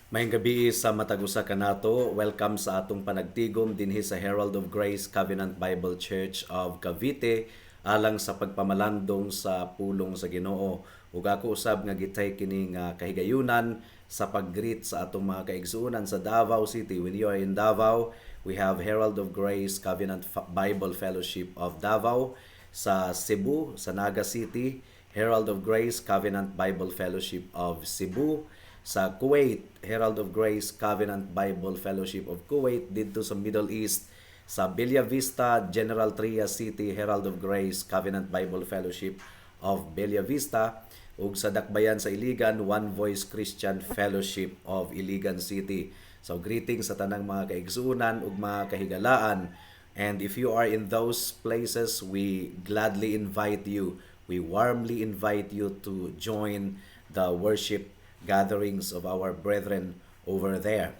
Maayong gabii sa matag usa kanato. Welcome sa atong panagtigom dinhi sa Herald of Grace Covenant Bible Church of Cavite alang sa pagpamalandong sa pulong sa Ginoo. Ug ako usab nga gitay kini nga kahigayunan sa pag-greet sa atong mga kaigsuonan sa Davao City. When you are in Davao, we have Herald of Grace Covenant Bible Fellowship of Davao. Sa Cebu, sa Naga City, Herald of Grace Covenant Bible Fellowship of Cebu. Sa Kuwait, Herald of Grace Covenant Bible Fellowship of Kuwait. Didto sa Middle East, sa Bella Vista, General Trias City, Herald of Grace Covenant Bible Fellowship of Bella Vista, ug sa Dakbayan sa Iligan, One Voice Christian Fellowship of Iligan City. So greetings sa tanang mga kaigsuonan ug mga kahigalaan. And if you are in those places, we gladly invite you, we warmly invite you to join the worship gatherings of our brethren over there.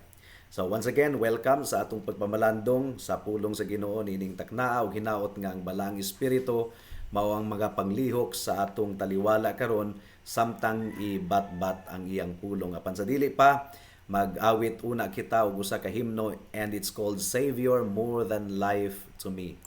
So once again, welcome sa atong pagpamalandong sa pulong sa Ginoo niining taknaa, ug hinaot nga ang Balaang Espiritu mao ang mga panglihok sa atong taliwala karon samtang ibatbat ang iyang pulong. Apan sa dili pa, mag-awit una kita og usa ka himno, and it's called "Savior More Than Life to Me."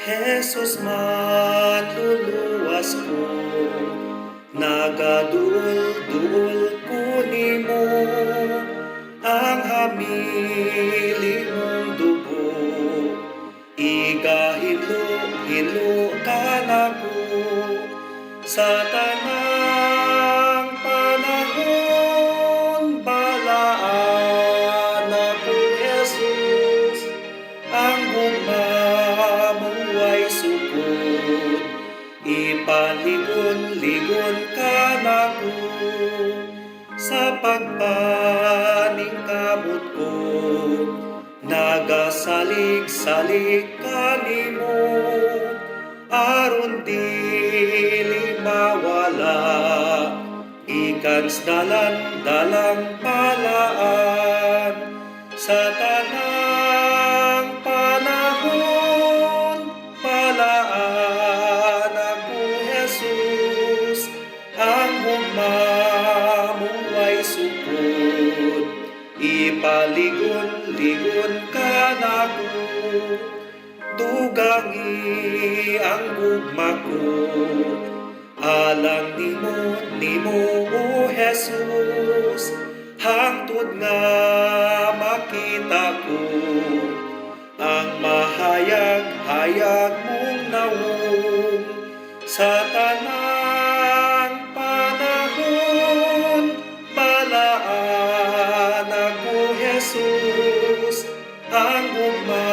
Jesus, manluluwas ko, nagaduol-duol ko nimo, ang hamili mong dugo, igahinlo-hinlo ka nako sa tanang panahon, balaan ako, Jesus, ang gugma mo ay sukod, ipaligon-ligon ka nako sa pagpaningkamot ko, nagasalig-salig ka nimo, aron dili mawala, gikan sa dalan-dalang palaan sa tanang panahon, balaan ako, Jesus, ang gugma mo ay sukod, ipaligon-ligon ka nako, dugangi ang gugma ko alang nimo nimo, O Jesus, hangtod nga makita ko ang mahayag-hayag mong nawong sa tanang panahon, balaan ako, Jesus, ang gugma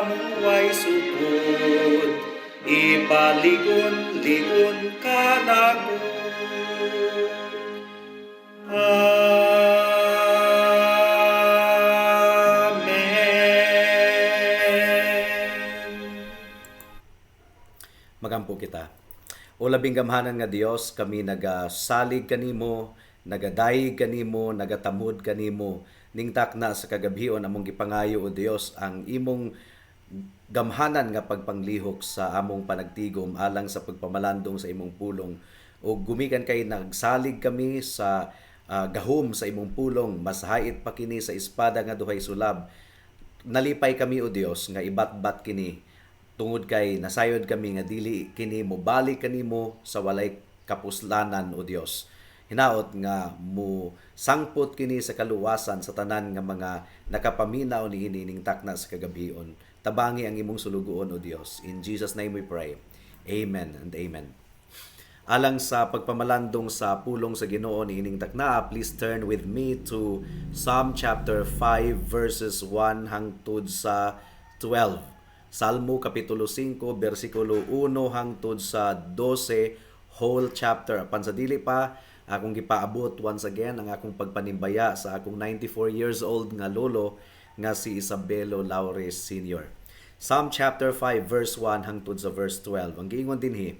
mo ay sukod, ipaligon-ligon ka nako. Amen. Magampo kita. O labing gamhanan nga Dios, kami nagasalig kanimo, nagadayeg kanimo, nagatamod kanimo. Ning takna sa kagabhion, among gipangayo, o Dios, ang imong gamhanan nga pagpanglihok sa among panagtigom alang sa pagpamalandong sa imong pulong. O gumikan kay nagsalig kami sa gahom sa imong pulong, mas hait pa kini sa espada nga duhay sulab. Nalipay kami, o Dios, nga ibatbat kini tungod kay nasayod kami nga dili kini mobalik kanimo sa walay kapuslanan. O Dios, hinaot nga mo sangpot kini sa kaluwasan sa tanan nga mga nakapaminaw niini ning takna sa kagabhion. Tabangi ang imong sulugoon, O Dios. In Jesus' name we pray. Amen and amen. Alang sa pagpamalandong sa pulong sa Ginoo niining taknaa, please turn with me to Psalm chapter 5 verses 1 hangtod sa 12. Salmo kapitulo 5 bersikulo 1 hangtod sa 12, whole chapter. Apan sa dili pa, akong gipaabot once again ang akong pagpanimbaya sa akong 94 years old nga lolo nga si Isabelo Laures Sr. Psalm chapter 5 verse 1 hangtod sa verse 12. Ang giingon dinhi: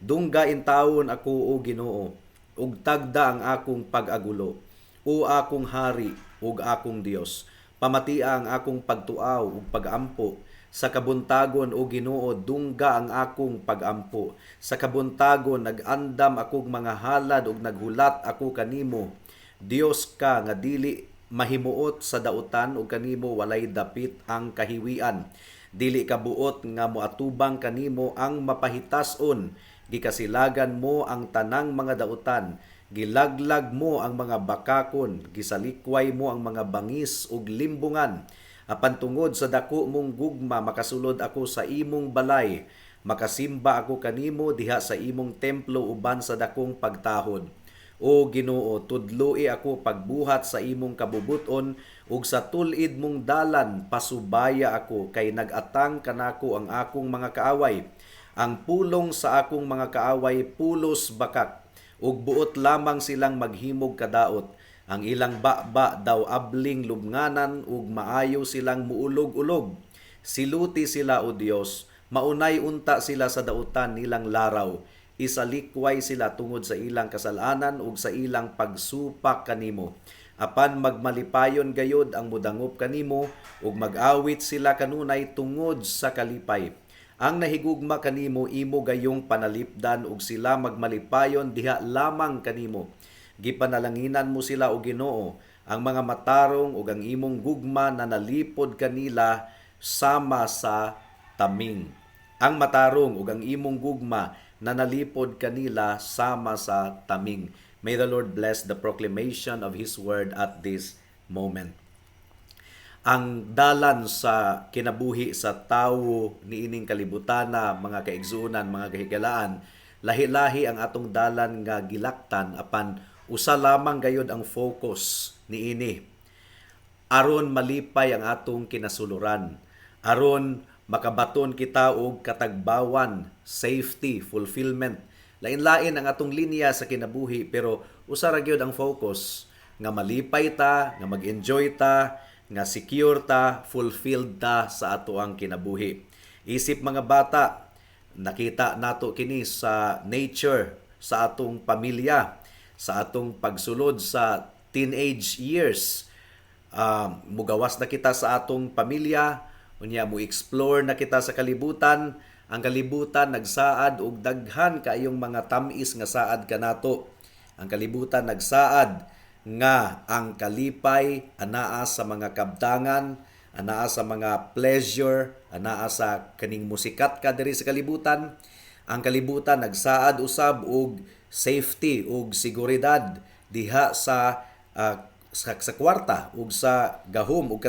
"Dungga intawon ako, o Ginoo, Ug tagda ang akong pag-agulo. O akong hari ug akong Dios, pamatia ang akong pagtuaw ug pagampo. Sa kabuntagon, o Ginoo, dungga ang akong pagampo. Sa kabuntagon nag-andam akog mga halad ug naghulat ako kanimo. Dios ka nga dili mahimuot sa dautan ug kanimo walay dapit ang kahiwian. Dili ka buot nga moatubang kanimo ang mapahitas-on. Gikasilagan mo ang tanang mga dautan. Gilaglag mo ang mga bakakon, gisalikway mo ang mga bangis ug limbungan. Apan tungod sa dako mong gugma, makasulod ako sa imong balay. Makasimba ako kanimo diha sa imong templo uban sa dakong pagtahod. O Ginoo, tudloi ako pagbuhat sa imong kabubut-on ug sa tul-id mong dalan pasubaya ako, kay nag-atang kanako ang akong mga kaaway. Ang pulong sa akong mga kaaway pulos bakak ug buot lamang silang maghimog kadaot. Ang ilang baba daw abling lubnganan ug maayo silang muulog-ulog. Siluti sila, O Dios, maunay unta sila sa dautan nilang laraw. Isalikway sila tungod sa ilang kasalanan ug sa ilang pagsupak kanimo. Apan magmalipayon gayod ang mudangop kanimo ug mag-awit sila kanunay tungod sa kalipay. Ang nahigugma kanimo imo gayong panalipdan ug sila magmalipayon diha lamang kanimo. Gipanalanginan mo sila, o Ginoo, ang mga matarong, ug ang imong gugma na nalipod kanila sama sa taming. Ang matarong ug ang imong gugma na nalipod kanila sama sa taming. May the Lord bless the proclamation of His word at this moment. Ang dalan sa kinabuhi sa tawo niining kalibutana, mga kaigsuonan, mga kahigalaan, lahi-lahi ang atong dalan nga gilaktan, apan usa lamang gayod ang focus niini: aron malipay ang atong kinasuluran, aron makabaton kita og katagbawan, safety, fulfillment. Lain-lain ang atong linya sa kinabuhi, pero usa ra gyud ang focus: nga malipay ta, nga mag-enjoy ta, nga secure ta, fulfilled ta sa ato ang kinabuhi. Isip mga bata, nakita nato kini sa nature sa atong pamilya, sa atong pagsulod sa teenage years. Mugawas na kita sa atong pamilya, unya mo explore na kita sa kalibutan. Ang kalibutan nagsaad og daghan kaayong mga tam-is nga saad kanato. Ang kalibutan nagsaad nga ang kalipay anaa sa mga kabtangan, anaa sa mga pleasure, anaa sa kaning musikat ka diri sa kalibutan. Ang kalibutan nagsaad usab og safety ug seguridad diha sa kwarta ug sa gahom ug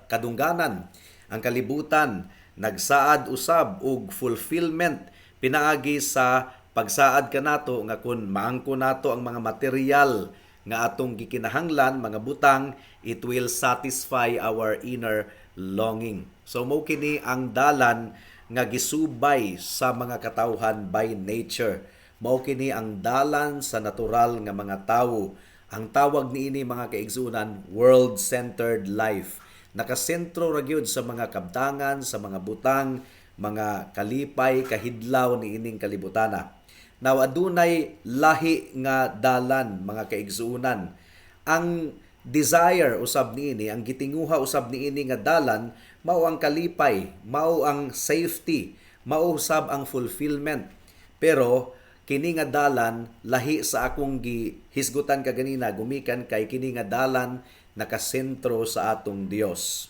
kadungganan. Ang kalibutan nagsaad usab og fulfillment pinaagi sa pagsaad kanato nga kun maangko nato ang mga material nga atong gikinahanglan, mga butang, it will satisfy our inner longing. So mo kini ang dalan nga gisubay sa mga katawhan by nature. Mao kini ang dalan sa natural nga mga tawo. Ang tawag niini, mga kaigsuonan, world-centered life. Nakasentro ra gyud sa mga kabtangan, sa mga butang, mga kalipay, kahidlaw niining kalibutana. Now, adunay lahi nga dalan, mga kaigsuonan. Ang desire usab niini, ang gitinguha usab niini nga dalan, mao ang kalipay, mao ang safety, mao usab ang fulfillment. Pero kini nga dalan lahi sa akong gihisgutan kaganina, gumikan kay kini nga dalan nakasentro sa atong Dios.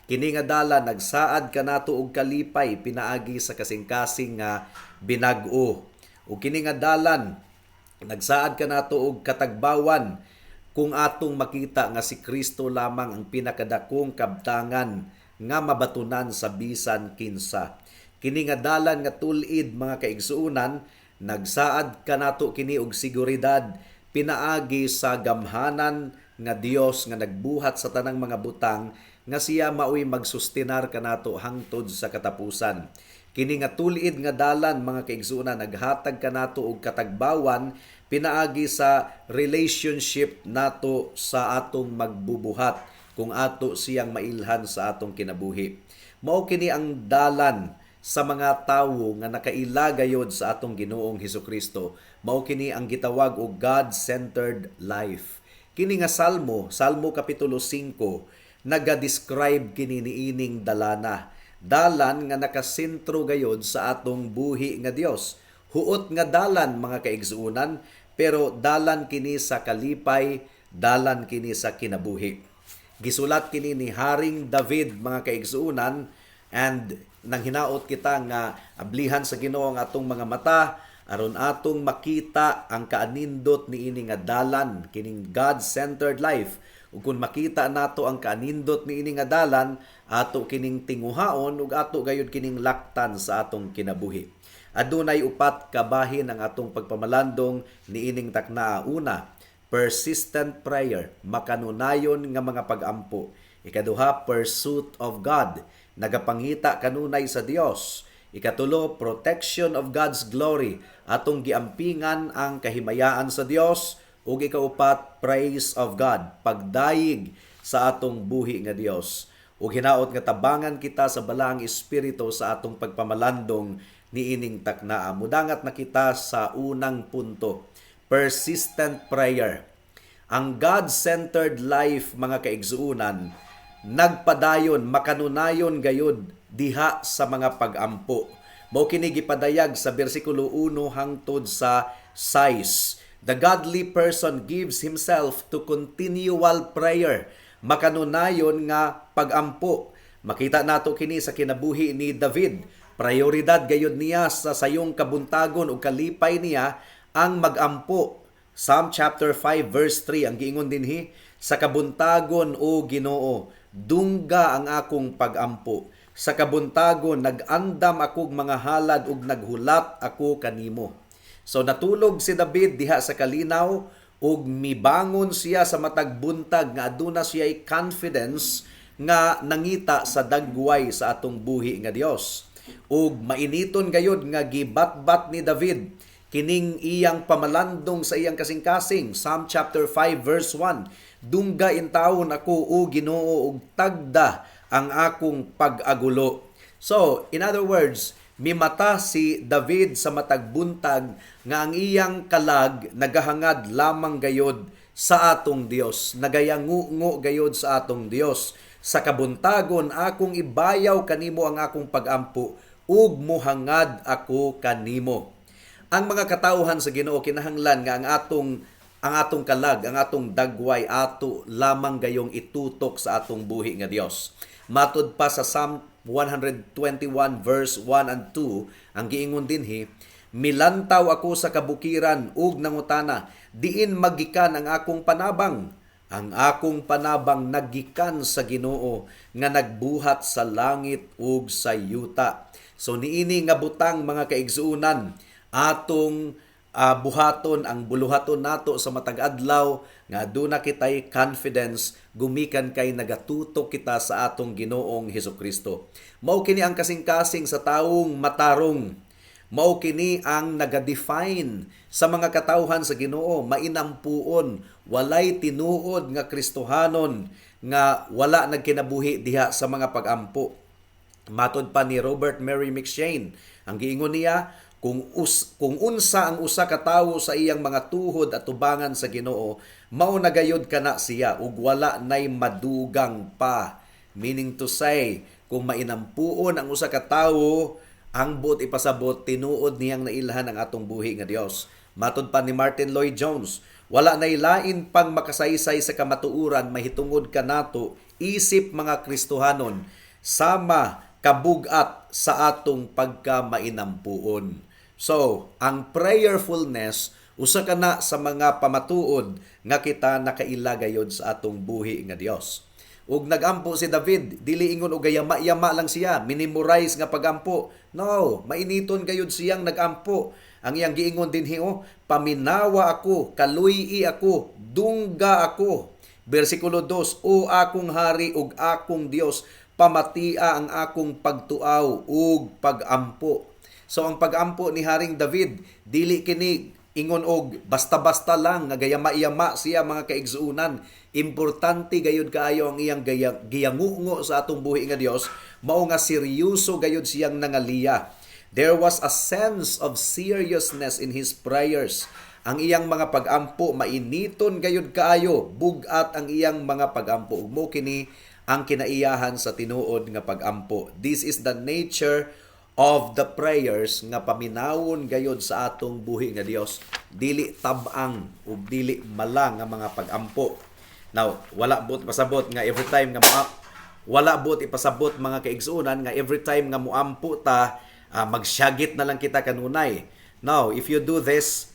Kini nga dalan nagsaad kanato og kalipay pinaagi sa kasing-kasing nga binag-o. Ug kini nga dalan nagsaad kanato og katagbawan kung atong makita nga si Kristo lamang ang pinakadakong kabtangan nga mabatunan sa bisan kinsa. Kini nga dalan nga tul-id, mga kaigsuonan, nagsaad kanato kini og seguridad pinaagi sa gamhanan nga Dios nga nagbuhat sa tanang mga butang, nga siya maoy magsustinar kanato hangtod sa katapusan. Kini nga tul-id nga dalan, mga kaigsuonan, naghatag kanato og katagbawan pinaagi sa relationship nato sa atong magbubuhat kung ato siyang mailhan sa atong kinabuhi. Mao kini ang dalan sa mga tawo nga nakaila gayod sa atong Ginoong Hesukristo. Mao kini ang gitawag og God-centered life. Kini nga salmo, Salmo kapitulo 5, naga-describe kini niining dalana. Dalan nga nakasentro gayod sa atong buhi nga Dios. Huot nga dalan, mga kaigsuonan, pero dalan kini sa kalipay, dalan kini sa kinabuhi. Gisulat kini ni Haring David, mga kaigsuonan, and nanghinaot kita nga ablihan sa Ginoo ang atong mga mata aron atong makita ang kaanindot niini nga dalan, kining God-centered life. Ug kung makita nato ang kaanindot niini nga dalan, ato kining tinguhaon ug ato gayud kining laktan sa atong kinabuhi. Adunay upat ka bahin ang atong pagpamalandong niining taknaa. Una, persistent prayer, makanunayon nga mga pagampo. Ikaduha, pursuit of God, nagapangita kanunay sa Dios. Ikatulo, protection of God's glory, atong giampingan ang kahimayaan sa Dios. Ug ikaupat, praise of God, pagdayig sa atong buhi nga Dios. Ug hinaot nga tabangan kita sa Balaang Espiritu sa atong pagpamalandong niining taknaa. Mudangat na kita sa unang punto, persistent prayer. Ang God-centered life, mga kaigsuunan, nagpadayon, makanunayon gayud diha sa mga pagampo. Mao kini gipadayag sa bersikulo 1 hangtod sa 6. The godly person gives himself to continual prayer. Makanunayon nga pagampo. Makita nato kini sa kinabuhi ni David. Prioridad gayud niya sa sayong kabuntagon ug kalipay niya ang magampo. Psalm chapter 5 verse 3 ang giingon dinhi, "Sa kabuntagon, o Ginoo, dungga ang akong pagampo. Sa kabuntagon nag-andam akog mga halad ug naghulat ako kanimo." So natulog si David diha sa kalinaw ug mibangon siya sa matag buntag nga aduna siya confidence nga nangita sa dagway sa atong buhi nga Dios. Ug mainiton gayud nga gibatbat ni David kining iyang pamalandong sa iyang kasing-kasing. Psalm chapter 5 verse 1, "Dungga intawon ako, o Ginoo, ug tagda ang akong pag-agulo." So, in other words, mimata si David sa matag buntag nga ang iyang kalag nagahangad lamang gayod sa atong Dios, nagayangungo gayod sa atong Dios. "Sa kabuntagon akong ibayaw kanimo ang akong pagampo ug muhangad ako kanimo." Ang mga katawhan sa Ginoo, kinahanglan nga ang atong kalag, ang atong dagway, ato lamang gayong itutok sa atong buhi nga Dios. Matud pa sa Psalm 121 verse 1 and 2, ang giingon dinhi, "Milantaw ako sa kabukiran ug nangutana, diin magikan ang akong panabang? Ang akong panabang nagikan sa Ginoo nga nagbuhat sa langit ug sa yuta." So niini nga butang, mga kaigsuonan, atong buhaton ang buluhaton nato sa matag adlaw nga aduna kitay confidence gumikan kay nagatutok kita sa atong Ginoong Hesukristo. Mao kini ang kasing-kasing sa taong matarong. Mao kini ang naga-define sa mga katawhan sa Ginoo, mainampuon, walay tinuod nga Kristohanon nga wala nagkinabuhi diha sa mga pagampo. Matod pa ni Robert Murray McCheyne, ang giingon niya, kung unsa ang usa ka tawo sa iyang mga tuhod at tubangan sa Ginoo, mao na gayud kana siya ug wala nay madugang pa. Meaning to say, kung mainampuon ang usa ka tawo, ang buot ipasabot, tinuod niyang nailhan ang atong buhi nga Dios. Matod pa ni Martyn Lloyd-Jones, wala nay lain pang makasaysay sa kamatuoran mahitungod kanato isip mga Kristohanon sama kabugat sa atong pagkamainampuon. So, ang prayerfulness usa kana sa mga pamatuod nga kita nakaila gayod sa atong buhi nga Dios. Ug nagampo si David, dili ingon og yama-yama lang siya, minimorize nga pagampo. No, mainiton gayud siyang nagampo. Ang iyang giingon dinhi oh, "Paminawa ako, kaluy-i ako, dungga ako." Bersikulo 2, "O akong hari ug akong Dios, pamatia ang akong pagtuaw ug pagampo." So ang pagampo ni Haring David, dili kini ingon og basta-basta lang nga gayama-yama siya, mga kaigsuonan. Importante gayud kaayo ang iyang giyangungo sa atong buhi nga Dios, mao nga seryoso gayud siyang nangaliya. There was a sense of seriousness in his prayers. Ang iyang mga pagampo mainiton gayud kaayo, bugat ang iyang mga pagampo. Ug mo kini ang kinaiyahan sa tinuod nga pagampo. This is the nature of the prayers nga paminawon gayod sa atong buhi nga Dios, dili tabang ug dili mala nga mga pagampo. Now, wala buot pasabot nga every time nga mga, wala buot ipasabot, mga kaigsuonan, nga every time nga muampo ta, magsyagit na lang kita kanunay. Now, if you do this,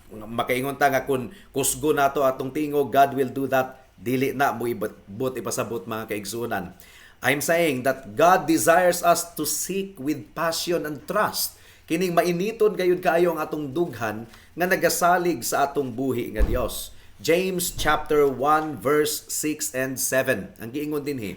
makaingon ta nga kung kusgo nato atong tingog, God will do that. Dili na mo buot ipasabot, mga kaigsuonan. I'm saying that God desires us to seek with passion and trust. Kining mainiton gayud kaayo ang atong dughan nga nagasalig sa atong buhi nga Dios. James chapter 1 verse 6 and 7. Ang giingon dinhi: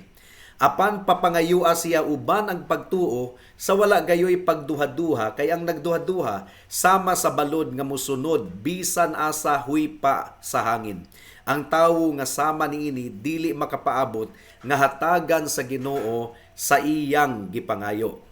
"Apan papangayua siya uban ang pagtuo sa wala gayoy pagduha-duha, kay ang nagduha-duha sama sa balod nga musunod bisan asa huypa sa hangin. Ang tawo nga sama niini dili makapaabot nga hatagan sa Ginoo sa iyang gipangayo."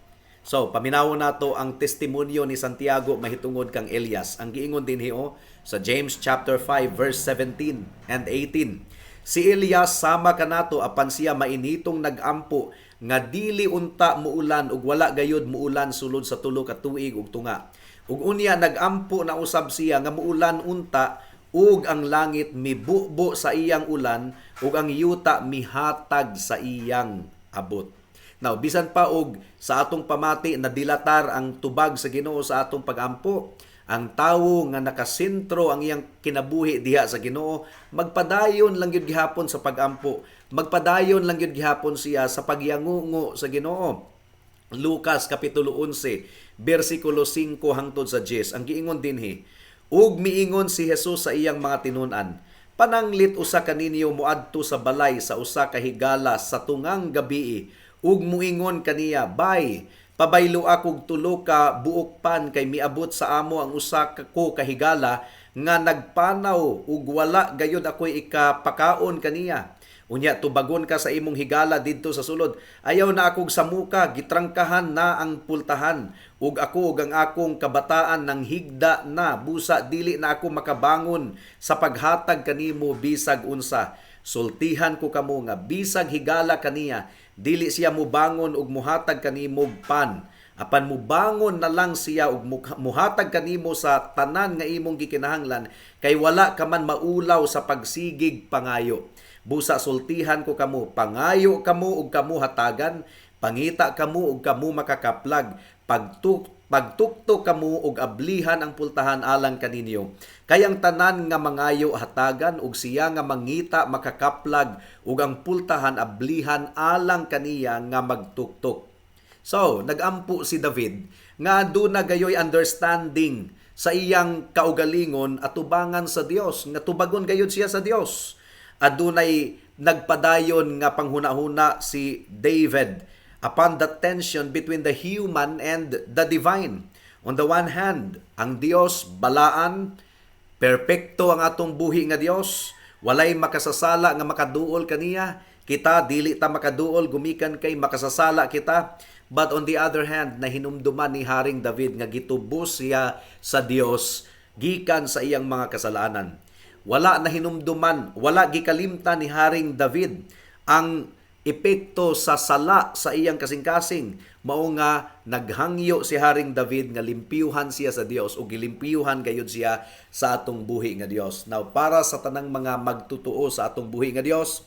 So, paminawon nato ang testimonyo ni Santiago mahitungod kang Elias. Ang giingon dinhi oh, sa James chapter 5 verse 17 and 18. "Si Elias sama kanato, apan siya mainitong nagampo nga dili unta muulan, ug wala gayud muulan sulod sa 3 ka tuig ug tunga. Ug unya nagampo na usab siya nga muulan unta, ug ang langit mibubo sa iyang ulan ug ang yuta mihatag sa iyang abot." Now, bisan pa og sa atong pamati nadilatar ang tubag sa Ginoo sa atong pagampo, ang tawo nga nakasentro ang iyang kinabuhi diha sa Ginoo, magpadayon lang gyud gihapon sa pagampo. Magpadayon lang gyud gihapon siya sa pagyangungo sa Ginoo. Lucas kapitulo 11 bersikulo 5 hangtod sa 10. Ang giingon dinhi: "Ug miingon si Jesus sa iyang mga tinun-an, 'Pananglit usa kaninyo moadto sa balay sa usa ka higala sa tungang gabii ug muingon kaniya, "Bay, pabaylo akog tulo ka buok pan, kay miabot sa amo ang usa ka ko kahigala nga nagpanaw ug wala gayud ako'y ikapakaon kaniya.' Unya tubagon ka sa imong higala didto sa sulod, 'Ayaw na akog samuka, gitrangkahan na ang pultahan ug ako ug ang akong kabataan nang higda na, busa dili na ako makabangon sa paghatag kanimo bisag unsa.' Sultihan ko kamo nga bisag higala kaniya, dili siya mubangon ug muhatag kanimo og pan. Apan mubangon na lang siya ug muhatag kanimo sa tanan nga imong gikinahanglan kay wala ka man maulaw sa pagsigig pangayo. Busa sultihan ko kamo, pangayo kamo ug kamo hatagan, pangita kamo ug kamo makakaplag, pagtuktok kamo ug ablihan ang pultahan alang kaninyo. Kay ang tanan nga mangayo hatagan, ug siya nga mangita makakaplag, ug ang pultahan ablihan alang kaniya nga magtuktok." So, nagampo si David nga aduna gayoy understanding sa iyang kaugalingon atubangan sa Dios, nga tubagon gayud siya sa Dios. Adunay nagpadayon nga panghunahuna si David upon the tension between the human and the divine. On the one hand, ang Dios balaan, perpekto ang atong buhi nga Dios, walay makasasala nga makaduol kaniya. Kita dili ta makaduol gumikan kay makasasala kita. But on the other hand, nahinumduman ni Haring David nga gitubos siya sa Dios gikan sa iyang mga kasalanan. Wala nahinumduman, wala gikalimtan ni Haring David ang epekto sa sala sa iyang kasing-kasing. Mao nga naghangyo si Haring David nga limpyuhan siya sa Dios, ug gilimpyuhan gayud siya sa atong buhi nga Dios. Now, para sa tanang mga magtutuo sa atong buhi nga Dios,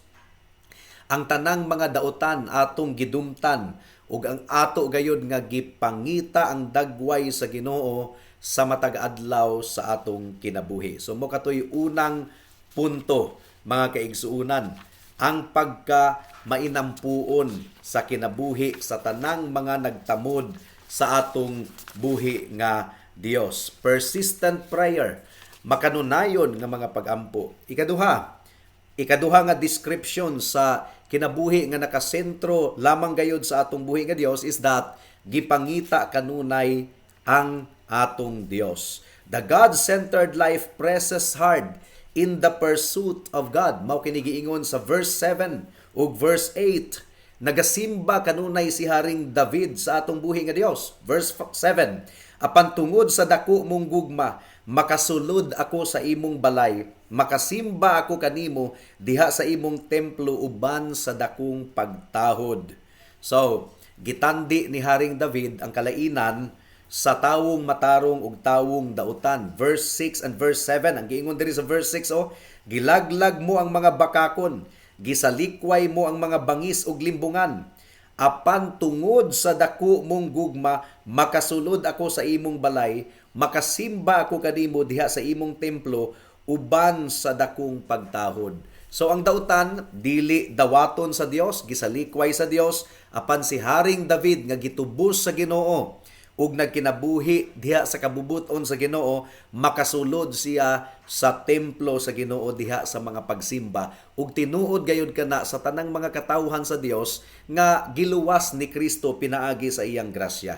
ang tanang mga dautan atong gidumtan ug ang ato gayud nga gipangita ang dagway sa Ginoo sa matag adlaw sa atong kinabuhi. So mo katoy unang punto, mga kaigsuonan, ang pagka mainampuon sa kinabuhi sa tanang mga nagtamod sa atong buhi nga Dios. Persistent prayer, makanunayon nga mga pagampo. Ikaduha nga description sa kinabuhi nga nakasentro lamang gayud sa atong buhi nga Dios is that gipangita kanunay ang atong Dios. The God-centered life presses hard in the pursuit of God. Mao kini giingon sa verse 7 ug verse 8. Nagasimba kanunay si Haring David sa atong buhi nga Dios. Verse 7. "Apan tungod sa dako mong gugma, makasulod ako sa imong balay, makasimba ako kanimo diha sa imong templo uban sa dakong pagtahod." So, gitandi ni Haring David ang kalainan sa tawong matarong ug tawong dautan. Verse 6 and verse 7, ang giingon diri sa verse 6 oh, "Gilaglag mo ang mga bakakon, gisalikway mo ang mga bangis ug limbungan. Apan tungod sa dako mong gugma, makasulod ako sa imong balay, makasimba ako kanimo diha sa imong templo uban sa dakong pagtahod." So ang dautan dili dawaton sa Dios, gisalikway sa Dios, apan si Haring David nga gitubos sa Ginoo ug nagkinabuhi diha sa kabubuton sa Ginoo, makasulod siya sa templo sa Ginoo diha sa mga pagsimba. Ug tinuod gayud kana sa tanang mga katawhan sa Dios nga giluwas ni Kristo pinaagi sa iyang grasya.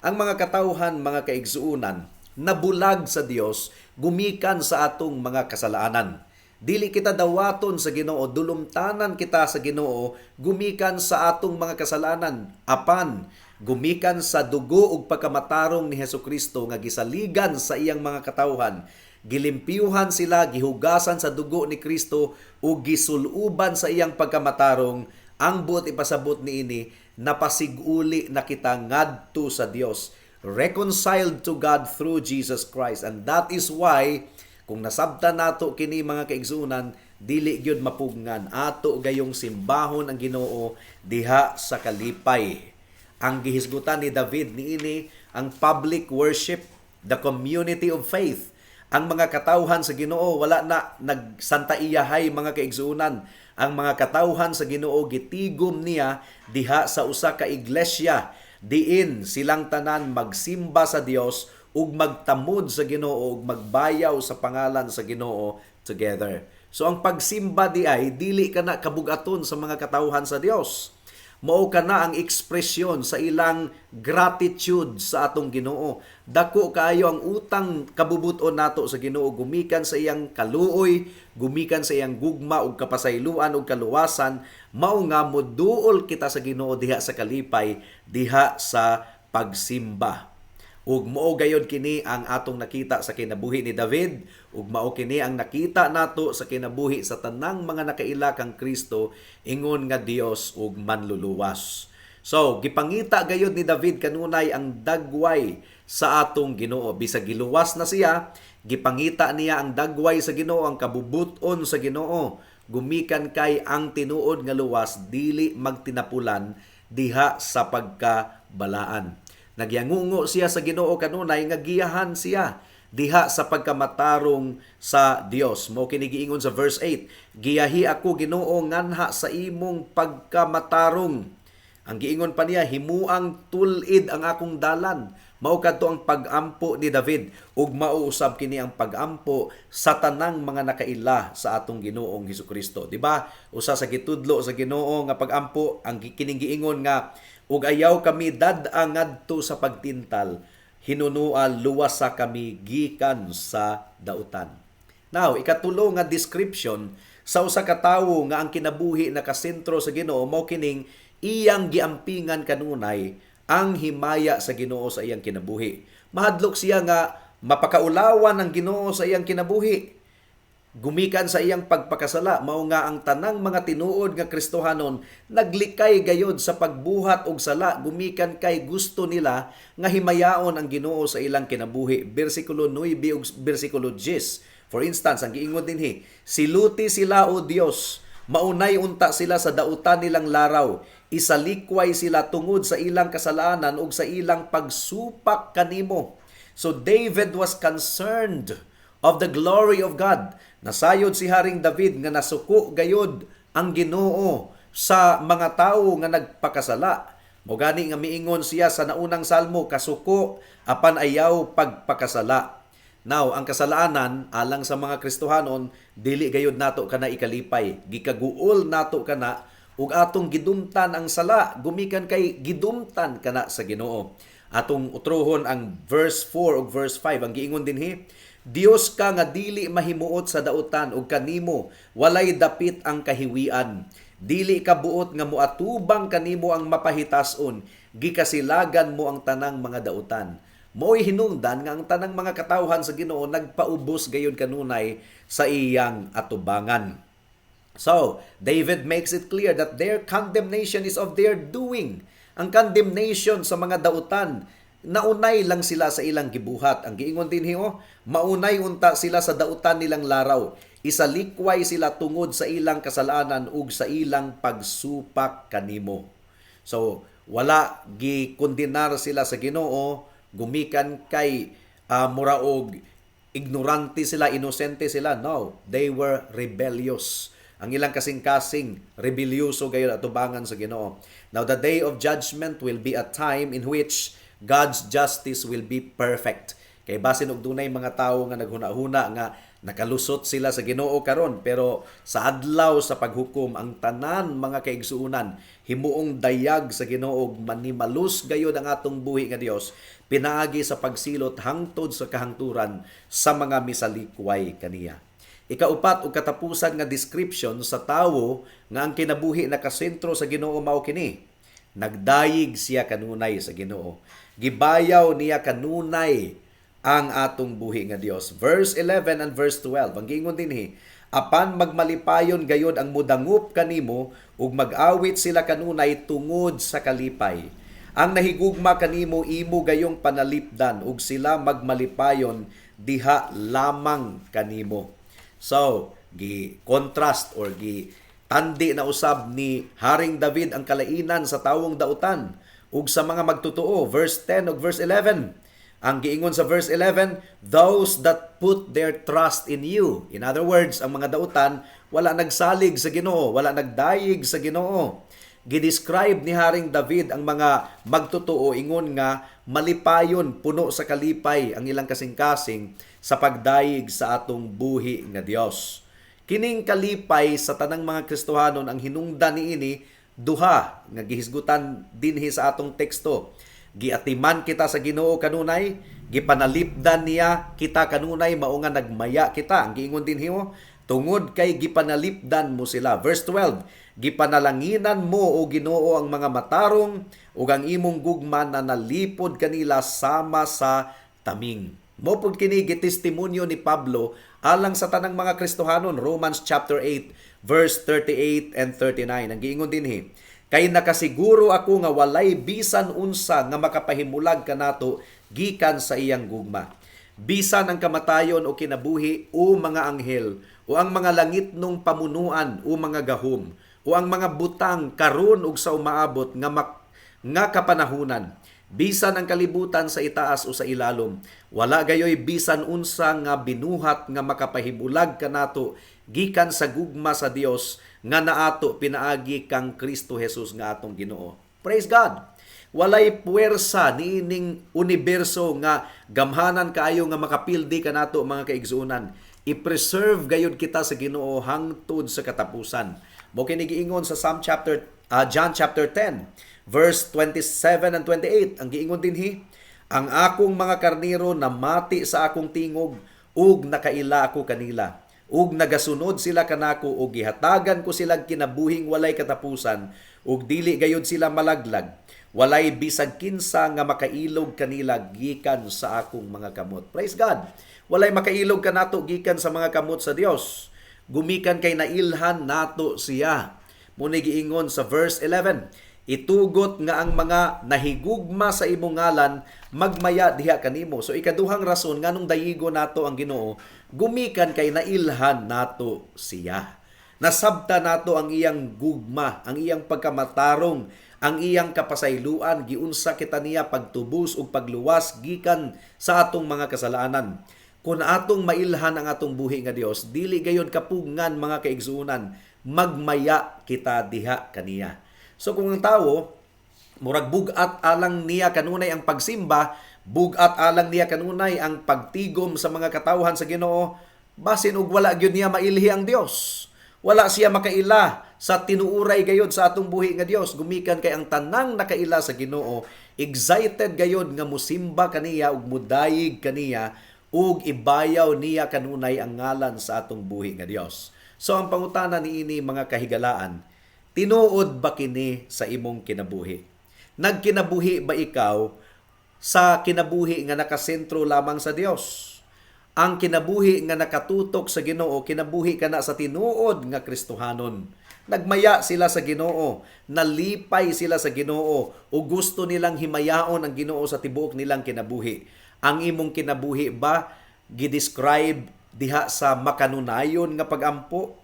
Ang mga katawhan, mga kaigsuonan, nabulag sa Dios gumikan sa atong mga kasalanan. Dili kita dawaton sa Ginoo, dulumtanan kita sa Ginoo gumikan sa atong mga kasalanan. Apan gumikan sa dugo ug pagkamatarong ni Hesukristo nga gisaligan sa iyang mga katawhan, gilimpyuhan sila, gihugasan sa dugo ni Kristo ug gisuluban sa iyang pagkamatarong. Ang buot ipasabot niini, napasiguli na kita ngadto sa Dios, reconciled to God through Jesus Christ. And that is why kung nasabtan nato kini, mga kaigsuonan, dili gyud mapugngan, ato gayong simbahon ang Ginoo diha sa kalipay. Ang gihisgutan ni David niini ang public worship, the community of faith. Ang mga katawhan sa Ginoo wala na nagsanta iyahay, mga kaigsuonan. Ang mga katawhan sa Ginoo gitigom niya diha sa usa ka iglesia diin silang tanan magsimba sa Dios ug magtamod sa Ginoo ug magbayaw sa pangalan sa Ginoo together. So ang pagsimba di ay dili kana kabugaton sa mga katawhan sa Dios. Mao kana ang ekspresyon sa ilang gratitude sa atong Ginoo. Dako kaayo ang utang kabubuton nato sa Ginoo gumikan sa iyang kaluoy, gumikan sa iyang gugma ug kapasayloan ug kaluwasan, mao nga moduol kita sa Ginoo diha sa kalipay, diha sa pagsimba. Ug mao gayod kini ang atong nakita sa kinabuhi ni David, ug mao kini ang nakita nato sa kinabuhi sa tanang mga nakaila kang Kristo ingon nga Dios ug manluluwas. So, gipangita gayod ni David kanunay ang dagway sa atong Ginoo. Bisag giluwas na siya, gipangita niya ang dagway sa Ginoo, ang kabubuton sa Ginoo. Gumikan kay ang tinuod nga luwas dili magtinapulan diha sa pagkabalaan. Nagyangungo siya sa Ginoo kanunay nga giyahan siya diha sa pagkamatarong sa Dios. Mao kini giingon sa verse 8, "Giyahi ako, Ginoo, nganha sa imong pagkamatarong." Ang giingon pa niya, "Himuang tul-id ang akong dalan." Mao kadto ang pag-ampo ni David ug mao usab kini ang pag-ampo sa tanang mga nakaila sa atong Ginoong Hesukristo. Di ba? Usa sa gitudlo sa Ginoo nga pag-ampo ang kining giingon nga "Ug ayaw kami dad-a ngadto sa pagtintal, hinunua luwasa kami gikan sa dautan." Now, ikatulo nga description sa usa ka tawo nga ang kinabuhi nakasentro sa Ginoo mao kining iyang giampingan kanunay ang himaya sa Ginoo sa iyang kinabuhi. Mahadlok siya nga mapakaulawan ang Ginoo sa iyang kinabuhi gumikan sa iyang pagpakasala. Mao nga ang tanang mga tinuod nga Kristohanon naglikay gayod sa pagbuhat og sala gumikan kay gusto nila nga himayaon ang Ginoo sa ilang kinabuhi. Bersikulo 9 ug bersikulo 10, for instance, ang giingon dinhi, "Siluti sila, o Dios, maunay unta sila sa dautan nilang laraw, isalikway sila tungod sa ilang kasalanan ug sa ilang pagsupak kanimo." So David was concerned of the glory of God. Nasayod si Haring David nga nasuko gayod ang Ginoo sa mga tawo nga nagpakasala. Mao gani nga miingon siya sa naunang salmo, "Kasuko apan ayaw pagpakasala." Now, ang kasalanan alang sa mga Kristohanon, dili gayod nato kana ikalipay. Gikaguol nato kana ug atong gidumtan ang sala gumikan kay gidumtan kana sa Ginoo. Atong utrohon ang verse 4 ug verse 5. Ang giingon dinhi, "Dios ka nga dili mahimuot sa dautan ug kanimo walay dapit ang kahiwian. Dili ka buot nga moatubang kanimo ang mapahitason, gikasilagan mo ang tanang mga dautan." Mao'y hinungdan nga ang tanang mga katawhan sa Ginoo nagpaubos gayud kanunay sa iyang atubangan. So, David makes it clear that their condemnation is of their doing. Ang condemnation sa mga dautan, naunay lang sila sa ilang gibuhat. Ang giingon dinhi oh, "Maunay unta sila sa dautan nilang laraw. Isalikway sila tungod sa ilang kasalanan ug sa ilang pagsupak kanimo." So, wala gikondenar sila sa Ginoo gumikan kay mura og ignorante sila, inosente sila. No, they were rebellious. Ang ilang kasing-kasing, rebelyoso gayud atubangan sa Ginoo. Now, the day of judgment will be a time in which God's justice will be perfect. Kay basin og dunay mga tawo nga naghuna-huna nga nakalusot sila sa Ginoo karon, pero sa adlaw sa paghukom, ang tanan, mga kaigsuonan, himuong dayag sa Ginoo ug manimalus gayud ang atong buhi nga Dios pinaagi sa pagsilot hangtod sa kahangturan sa mga misalikway kaniya. Ikaupat ug katapusan nga description sa tawo nga ang kinabuhi nakasentro sa Ginoo mao kini: nagdayig siya kanunay sa Ginoo. Gibayaw niya kanunay ang atong buhi nga Dios. Verse 11 and verse 12. Ang giingon dinhi, "Apan magmalipayon gayod ang mudangup kanimo ug mag-awit sila kanunay tungod sa kalipay. Ang nahigugma kanimo imo gayong panalipdan ug sila magmalipayon diha lamang kanimo." So, gi contrast or gi tandi na usab ni Haring David ang kalainan sa tawong dautan ug sa mga magtotoo. Verse 10 ug verse 11. Ang giingon sa verse 11, "Those that put their trust in you." In other words, ang mga dautan wala nagsalig sa Ginoo, wala nagdayig sa Ginoo. Gidescribe ni Haring David ang mga magtotoo ingon nga malipayon, puno sa kalipay ang ilang kasing-kasing sa pagdayig sa atong buhi nga Dios. Kining kalipay sa tanang mga Kristohanon, ang hinungdan niini duha nga gihisgutan dinhi sa atong teksto. Giatiman kita sa Ginoo kanunay, gipanalipdan niya kita kanunay, mao nga nagmaya kita. Ang giingon dinhi oh, "Tungod kay gipanalipdan mo sila." Verse 12, "Gipanalanginan mo, o Ginoo, ang mga matarong ug ang imong gugma na nalipod kanila sama sa taming." Mao pud kini gitestimonyo ni Pablo alang sa tanang mga Kristohanon, Romans chapter 8 verse 38 and 39. Ang giingon dinhi, "Kay nakasiguro ako nga walay bisan unsa nga makapahimulag kanato gikan sa iyang gugma. Bisan ang kamatayon o kinabuhi o mga anghel o ang mga langitnong pamunuan o mga gahom o ang mga butang karon ug sa umaabot nga kapanahunan, bisan ang kalibutan sa itaas o sa ilalom, wala gayoy bisan unsa nga binuhat nga makapahimulag kanato gikan sa gugma sa Dios nga naato pinaagi kang Kristo Jesus nga atong Ginoo." Praise God. Walay puwersa niining universo nga gamhanan kaayo nga makapildi kanato, mga kaigsuonan. I-preserve gayud kita sa Ginoo hangtod sa katapusan. Mao kini giingon sa Psalm chapter John chapter 10 verse 27 and 28. Ang giingon dinhi, "Ang akong mga karnero namati sa akong tingog ug nakaila ako kanila ug nagasunod sila kanako, ug gihatagan ko sila kinabuhing walay katapusan ug dili gayud sila malaglag. Walay bisag kinsa nga makailog kanila gikan sa akong mga kamot." Praise God. Walay makailog kanato gikan sa mga kamot sa Dios gumikan kay nailhan nato siya. Mao ni giingon sa verse 11, "Itugot nga ang mga nahigugma sa imong ngalan magmaya diha kanimo." So ikaduhang rason nganong dayigo nato ang Ginoo, gumikan kay nailhan nato siya. Nasabta nato ang iyang gugma, ang iyang pagkamatarong, ang iyang kapasayloan, giunsa kita niya pagtubos ug pagluwas gikan sa atong mga kasalanan. Kung atong mailhan ang atong buhi nga Dios, dili gayon kapugngan, mga kaigsuonan, magmaya kita diha kaniya. So kung ang tawo murag bugat alang niya kanunay ang pagsimba, bugat alang niya kanunay ang pagtigom sa mga katawhan sa Ginoo, basin og wala gyud niya mailhi ang Dios. Wala siya makaila sa Sa tinuuray gayod sa atong buhi nga Dios, gumikan kay ang tanang nakaila sa Ginoo, excited gayod nga musimba kaniya ug mudayig kaniya ug ibayaw niya kanunay ang ngalan sa atong buhi nga Dios. So ang pangutana niini, mga kahigalaan, tinuod ba kini sa imong kinabuhi? Nagkinabuhi ba ikaw sa kinabuhi nga nakasentro lamang sa Dios? Ang kinabuhi nga nakatutok sa Ginoo, kinabuhi kana sa tinuod nga Kristohanon. Nagmaya sila sa Ginoo, nalipay sila sa Ginoo, ug gusto nilang himayaon ang Ginoo sa tibuok nilang kinabuhi. Ang imong kinabuhi ba gidescribe diha sa makanunayon nga pagampo?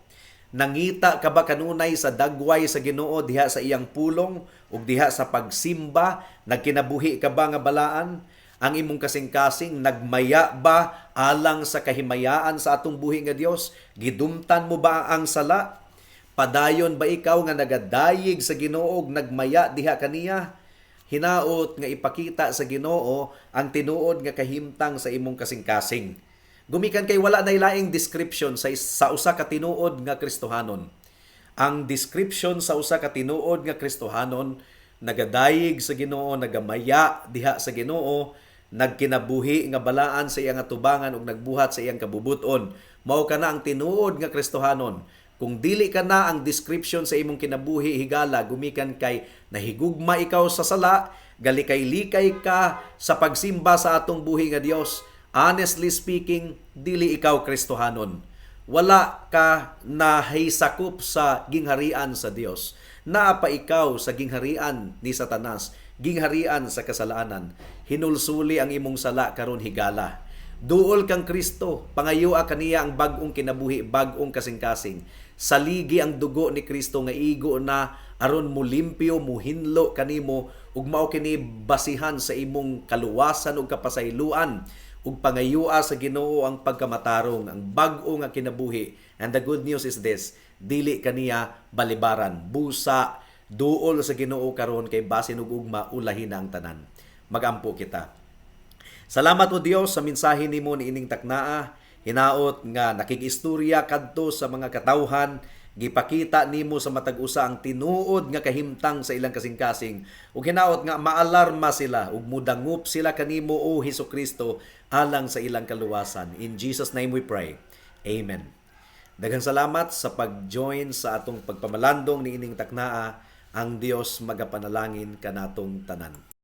Nangita ka ba kanunay sa dagway sa Ginoo diha sa iyang pulong ug diha sa pagsimba? Nagkinabuhi ka ba nga balaan? Ang imong kasing-kasing nagmaya ba alang sa kahimayaan sa atong buhi nga Dios? Gidumtan mo ba ang sala? Padayon ba ikaw nga nagadayig sa Ginoo ug nagmaya diha kaniya? Hinaot nga ipakita sa Ginoo ang tinuod nga kahimtang sa imong kasing-kasing. Gumikan kay wala na laing description sa usa ka tinuod nga Kristohanon. Ang description sa usa ka tinuod nga Kristohanon, nagadayig sa Ginoo, nagamaya diha sa Ginoo, nagkinabuhi nga balaan sa iyang atubangan ug nagbuhat sa iyang kabubuton. Mao kana ang tinuod nga Kristohanon. Kung dili ka na ang description sa imong kinabuhi, higala, gumikan kay nahigugma ikaw sa sala, galikay-likay ka sa pagsimba sa atong buhi nga Dios. Honestly speaking, dili ikaw Kristohanon. Wala ka nahisakop sa gingharian sa Dios. Naa pa ikaw sa gingharian ni Satanas, gingharian sa kasalanan. Hinulsuli ang imong sala karon, higala. Duol kang Kristo, pangayoa kaniya ang bag-ong kinabuhi, bag-ong kasing-kasing. Saligi ang dugo ni Kristo nga igo na aron mulimpyo, muhinlo kanimo ug mao kini basihan sa imong kaluwasan ug kapasayloan, ug pangayoa sa Ginoo ang pagkamatarong, ang bag-o nga kinabuhi. And the good news is this, dili kaniya balibaran. Busa duol sa Ginoo karon kay basin ug ugma ulahin na ang tanan. Magampo kita. Salamat, O Dios, sa mensahe nimo niining taknaa. Hinaot nga nakig-istorya kadto sa mga katawhan, gipakita nimo sa matag usa ang tinuod nga kahimtang sa ilang kasing-kasing. Ug hinaot nga maalarma sila ug mudangup sila kanimo, O Hesus Kristo, alang sa ilang kaluwasan. In Jesus' name we pray. Amen. Daghang salamat sa pag-join sa atong pagpamalandong niining taknaa. Ang Dios magapanalangin kanatong tanan.